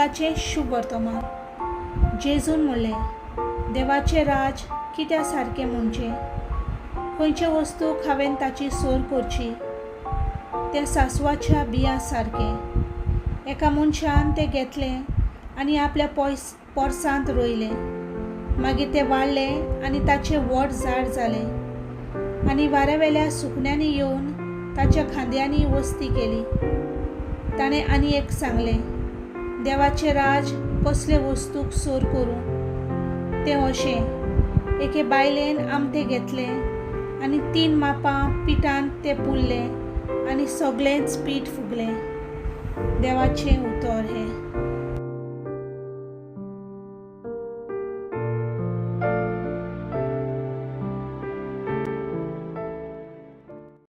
लुकाचें शुभवर्तमान. जेजून म्हणलें, देवाचें राज कित्या सारकें म्हणचें? खंयचे वस्तूक हांवें ताची सोर करची? तें सासवाच्या बियां सारकें. एका मनशान तें घेतलें आनी आपल्या पयस पोरसांत रोयलें. मागीर तें वाडलें आनी ताचें व्हड झाड जालें आनी वाऱ्यावेल्या सुकण्यांनी येवन ताच्या खांद्यांनी वस्ती केली. ताणें आनी एक सांगलें, देवाचें राज कसले वस्तूक सोर करूं? तें अशें, एके बायलेन आमटें घेतलें आनी 3 मापां पिठान तें पुरलें आनी सगळेंच पीठ फुगलें. देवाचें उतर हें.